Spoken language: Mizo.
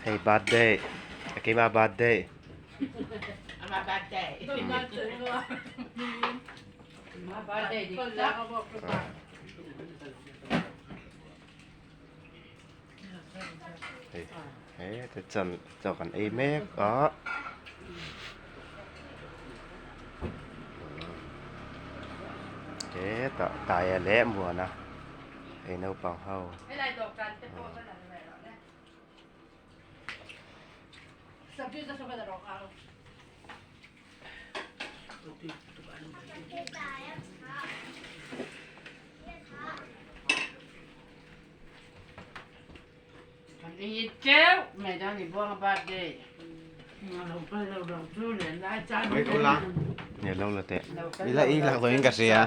Hei birthday keimah birthday. Hei heta chan chaw kan ei mek a. Hetah Taia leh Muana hei naupang ho. Nge lo la teh. I la i lak dawhin ka hria.